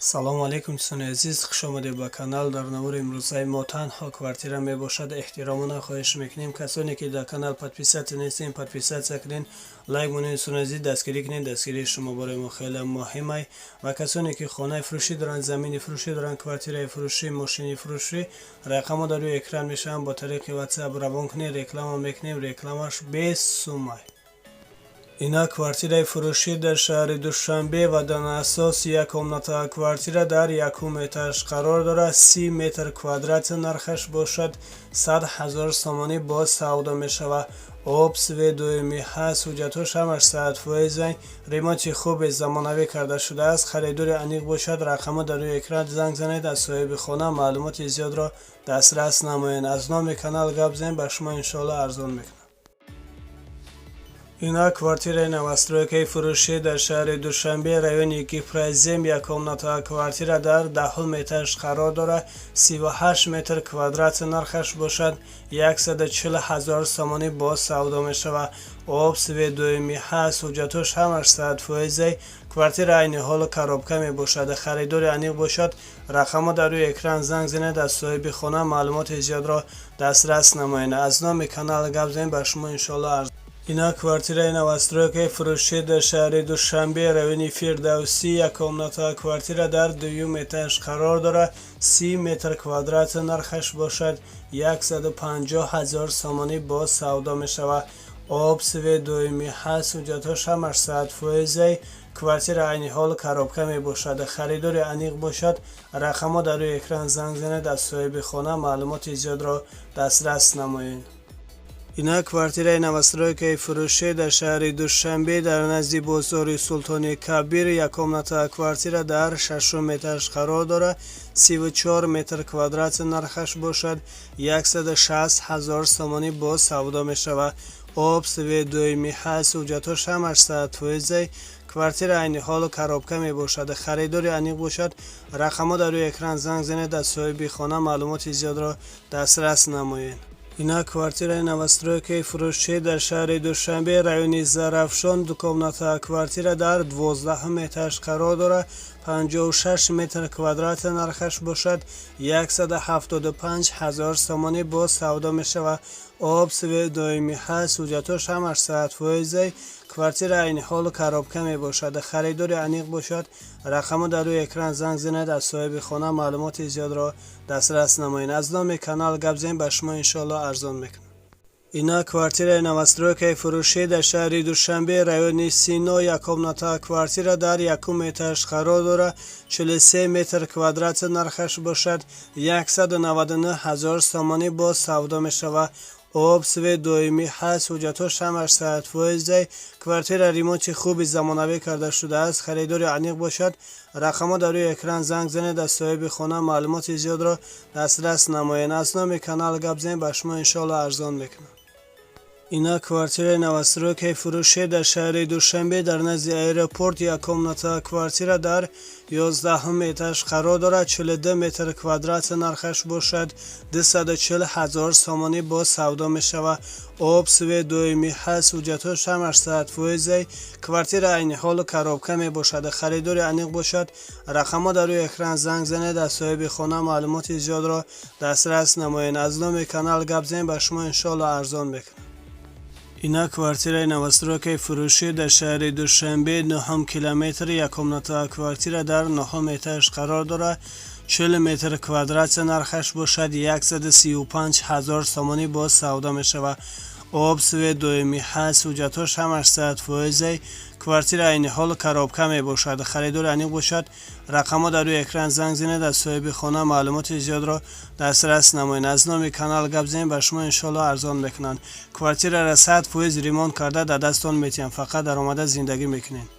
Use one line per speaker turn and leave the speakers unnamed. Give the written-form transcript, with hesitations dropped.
Салому алейкум, дӯстони азиз, хуш омадед ба канал. Дар навори имрӯзаи мо танҳо квартира мебошад. Эҳтиромона хоҳиш мекунем, касоне ки дар канал подписаться нестем, подписаться кунед, лайк монед. Дӯстони азиз, дастгирӣ кунед, дастгирии шумо барои мо хеле муҳимай. Ва касоне ки хонаи фурӯшӣ доранд, замини фурӯшӣ доранд, квартираи фурӯшӣ, мошини фурӯшӣ, рақамҳо дар рӯи экран мешаванд, бо тариқи WhatsApp равон кунед, реклама мекунем, рекламаш бесумай. Ина квартираи фурӯшӣ дар шаҳри Душанбе ва дар асос як комната квартира дар якум этаж қарор дорад. 30 метр квадрат, нархаш бошад 100 000 сомонӣ, боз савдо мешавад. Об, свет доимӣ ҳаст, ҳуҷҷатҳош ҳамаш 100%, ремонти хуби замонавӣ карда шудааст. Харидори аниқ бошад, рақамҳо дар рӯи экран, занг занед, аз соҳиби хона маълумоти зиёдро дастрас намоед. Аз номи канал гап занед, ба шумо иншоалло арзон мекунад. Ина квартираи новостройкаи фурӯшӣ дар шаҳри Душанбе, райони Гипрозем, як комната квартира дар 10-ум этаж қарор дорад. 38 метр квадрат, нархаш бошад 140 000 сомонӣ, боз савдо мешавад. Об, свет доимӣ ҳаст, ҳуҷҷатҳош ҳамаш 100%, квартира айни ҳол коробка мебошад. Харидори аниқ бошад, рақамҳо дар рӯи экран, занг занед, аз соҳиби хона маълумоти зиёдро дастрас намоед. Аз номи канал гап занед, ба шумо иншоалло арзон. Ина квартираи новостройкаи фурӯшӣ дар шаҳри Душанбе, райони Фирдавсӣ, як комната квартира дар дуюм этаж қарор дорад. 30 метр квадрат, нархаш бошад 150 000 сомонӣ, боз савдо мешавад. Об, свет доимӣ ҳаст, ҳуҷҷатҳош ҳамаш 100%, квартира айни ҳол коробка мебошад. Харидори аниқ бошад, рақамҳо дар рӯи экран, занг занед, аз соҳиби хона маълумоти зиёдро дастрас намоед. Ина квартираи новостройкаи фурӯшӣ дар шаҳри Душанбе, дар назди бозори Султони Кабир, як комната квартира дар шашум этаж қарор дорад. 34 метр квадрат, нархаш бошад 160 000 сомонӣ, боз савдо мешавад. Об, свет доимӣ ҳаст, ҳуҷҷатҳош ҳамаш 100%, квартира айни ҳол коробка мебошад. Харидори аниқ бошад, рақамҳо дар рӯи экран, занг занед, аз соҳиби хона маълумоти зиёдро дастрас намоед. Ина квартираи новостройкаи фурӯшӣ дар шаҳри Душанбе, райони Зарафшон, ду комната квартира дар 12-ум этаж қарор дорад. 56 метр квадрат, нархаш бошад 175 000 сомонӣ, боз савдо мешавад. Об, свет доимӣ ҳаст, ҳуҷҷатҳош ҳамаш 100%, квартира айни ҳол коробка мебошад. Харидори аниқ бошад, рақамҳо дар рӯи экран, занг занед, аз соҳиби хона маълумоти зиёдро дастрас намоед. Аз номи канал гап занед, ба шумо иншоалло арзон мекунад. Ина квартираи новостройкаи фурӯшӣ дар шаҳри Душанбе, райони Сино, як комната квартира дар якум этаж қарор дорад. 43 метр квадрат, нархаш бошад 199 000 сомонӣ, боз савдо мешавад. Об, свет доимӣ ҳаст, ҳуҷҷатҳош ҳамаш 100%, квартира ремонти хуби замонавӣ карда шудааст. Харидори аниқ бошад, рақамҳо дар рӯи экран, занг занед, аз соҳиби хона маълумоти зиёдро дастрас намоед. Аз номи канал гап занед, ба шумо иншоалло арзон мекунад. Ина квартираи новостройкаи фурӯшӣ дар шаҳри Душанбе, дар назди аэропорт, як комната квартира дар 11-ум этаж қарор дорад. 42 метр квадрат, нархаш бошад 240 000 сомонӣ, боз савдо мешавад. Об, свет доимӣ ҳаст, ҳуҷҷатҳош ҳамаш 100%, квартира айни ҳол коробка мебошад. Харидори аниқ бошад, рақамҳо дар рӯи экран, занг занед, аз соҳиби хона маълумоти зиёдро дастрас намоед. Аз номи канал гап занед, ба шумо иншоалло арзон мекунад. Ина квартираи новостройкаи фурӯшӣ дар шаҳри Душанбе, нӯҳум километр, як комната квартира дар нӯҳум этаж қарор дорад. 40 метр квадрат, нархаш бошад 135 000 сомонӣ, боз савдо мешавад. Об, свет доимӣ ҳаст, ҳуҷҷатҳош ҳамаш 100%, квартира айни ҳол коробка мебошад. Харидори аниқ бошад, рақамҳо дар рӯи экран, занг занед, аз соҳиби хона маълумоти зиёдро дастрас намоед. Аз номи канал гап занед, ба шумо иншоалло арзон мекунанд. Квартираро 100% ремонт карда дар дастон метиҳанд, фақат даромада зиндагӣ мекунед.